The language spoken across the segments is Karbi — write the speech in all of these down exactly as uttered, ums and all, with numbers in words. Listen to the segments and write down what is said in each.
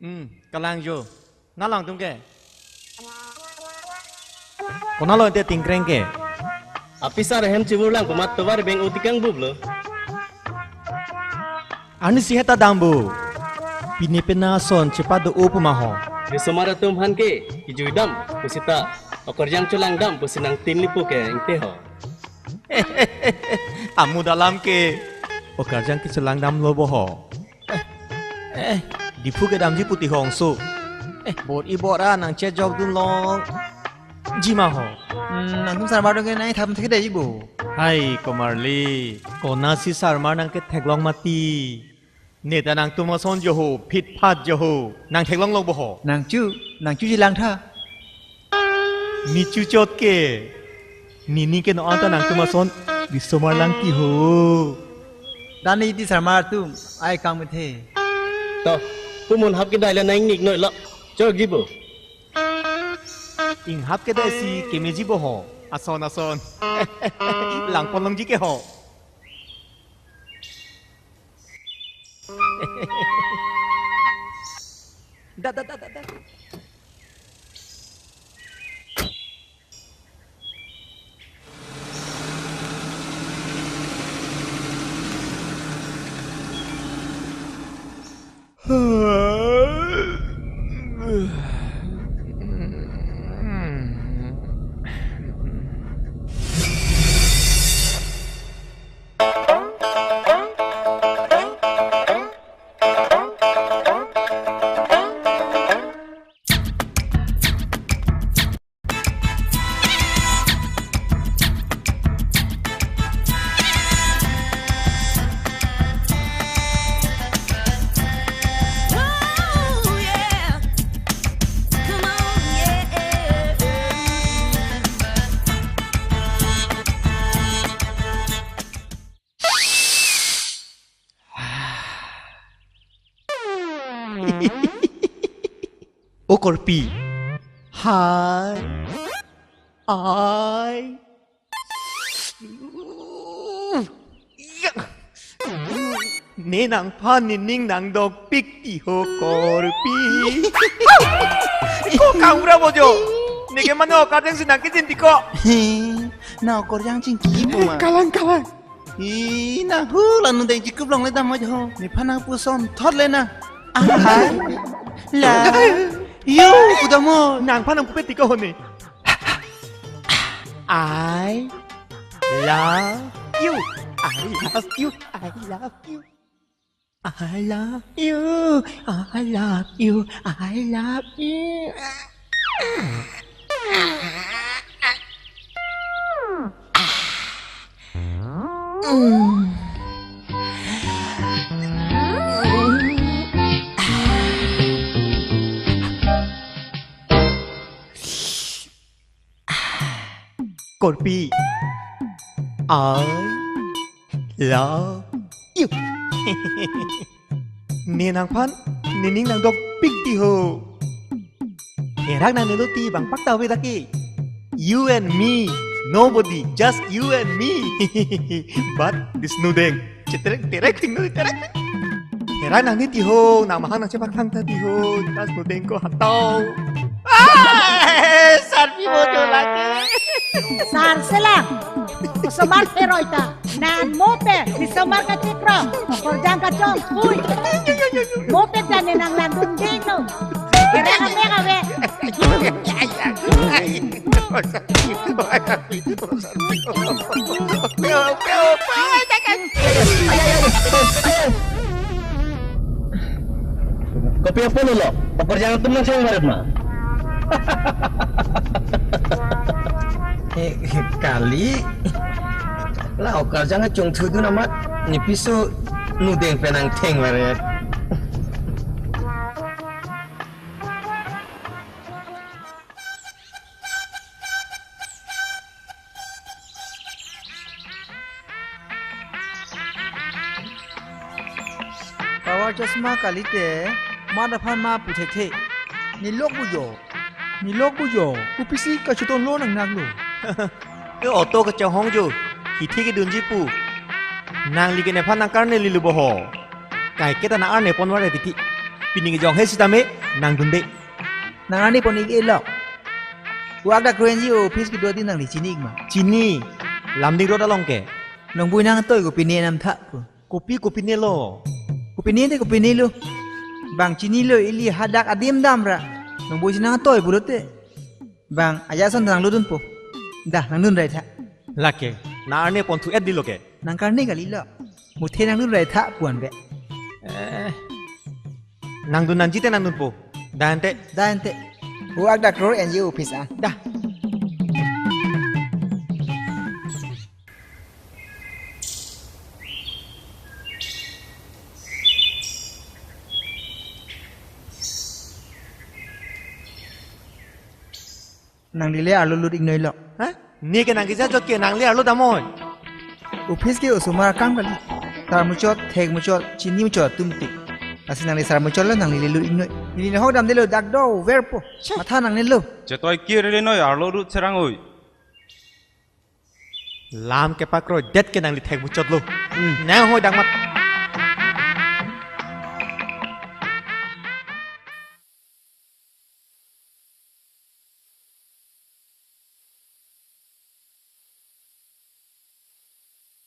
Hmm, kalang jo. Nalong atum ke. Konalo ante tingkreng ke? Apisar ahem chibur lang komat tovar beng utikang bublo. Ani si heta dambu. Pini pena son chepa do upu maho. Risomar atum aphan ke, kijui dam, pusita. Okarjang cholang dam, pusi nangtin lipu ke, ingte ho. Amut alam ke. Okarjang ke cholang damlo bo ho. Eh, Diphu kedamji puti hongso. Eh, bor-i bor-a nangchejok dunlongji maho. Hmm, nangtum sarmar atum ke nangthap thekdetji bo. Hai, komarli. Konasi sarmar nangketheklong mati. Neta nangtum ason jo ho, phitphat jo ho. Nangtheklonglo bo ho. Nangchu, nangchuji langtha. Nichu chot ke. Nini ke no anta nangtum ason risomar lang ti ho. Dani ti sarmar atum, ai kang methe. To, pumun hap kedai la nang nik noi lo. Chokji bo. Inghap kedai si kemeji bo ho. Ason, ason. Langponlongji ke ho. Da, da, da, da, da. O Korpi. Hai. Ai. Ne nangphan nening nangdokpik ti ho Korpi. Ko kangra bo jo. Neke mane okarjang si nangkejin ti ko. He, na okarjang chingki pu ma. Kalang, kalang. He, na hu la nudeng chikup longle dam ho jo. Nephan nangpuson thot le na. Ahai. La. Yo, pu dam ho. Nangphan nangpupe ti ko ho ne. I love you. I love you. I love you. I love you. I love you. I love you. Korpi, I love you. Ne nangphan nening nangdokpik ti ho. Herak nangnelo ti bang pakta ave dak ke. You and me, nobody, just you and me. But this nudeng. Cheterek terek ting nudeng terek. Herak nangne ti ho, nang mahang nangchepakhang ta ti ho, tas nudeng ko hatau. Ah, sarpi bodoh lagi. Sar selang. Osomar pheroi ta. Nang mope, risomar kachikro. Okarjang kachonghui. Mope ta ne nang nangdun dinglo. Kere kame kame. Kopi apotlo, okarjang atum nangcheng varet ma. Eh, kali. La okarjang kachongthu dun amat, ne piso nudeng pen nangtheng varet. Power chasma kalite, mat aphan ma pu thekthe. Ne lok bu jo. Ne lok bu jo. Kopisi kachotonlo nang nanglo. E auto kachonghong jo. Hithi kedunji pu. Nangli ke nephan nangkarne lilo bo ho. Kaike ta nang arne pon varet titi. Pini kejong he sitame nangdunde. Nang arni pon-ik-e lo. Wak dak N G O office kedo adim nangli chini-ik ma? Chini. Lumding Road along ke. Nongbui nangtoi kopine namtha ko. Kopi kopine lo? Kopine te kopine lo. Bang chinilo, ili hadak adim damra nongbui si nangtoi pulote. Bang ajat ason nanglutdunpo. Dah, nangdun rai tha. Lake, nang arni pon thu-et dilo ke. Nang karni kali lo. Muthe nangdun rai tha puan be. Eh, nangdun nangji te nangdunpo. Dah ante. Dah ante. Wak dak N G O office ah. Dah. Nangli le arlo lut-iknoi lo. Ha? Ne ke nang kejajok ke nangli arlo damnoi. Office ke osomar akam kali. Sar muchot, thek muchot, chini muchot atum tik. Lasi nangli sar muchot lo nangli le lut-iknoi. Neli nahok damdelo dak do verpo. Cheh. Matha nangnelo. Chetoi kir le noi arlo lut serang oi. Lam kepakroidet ke nangli thek muchot lo. Hmm. Nang hoi dak mat.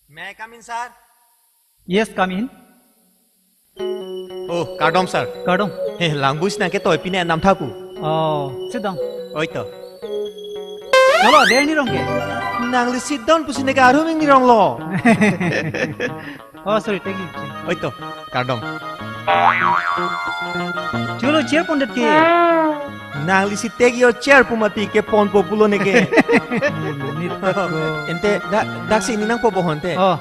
May I come in, sir? Yes, come in. Oh, kardom, sir. Kardom. He, langbui si nang ketoi pine namtha pu. Oh, sit down. Oi to. Lalo, dei ni rong ke? Nangli sit down pusi ne ke arhuming ni rong lo. Oh, sorry, thank you. Oi to, kardom. Chulo, chair pondet ke. Nangli si take your chair pu mati keponpo pulo ne ke. Nit ko. Ante dak, dak si ne nangpo bohon te. Oh.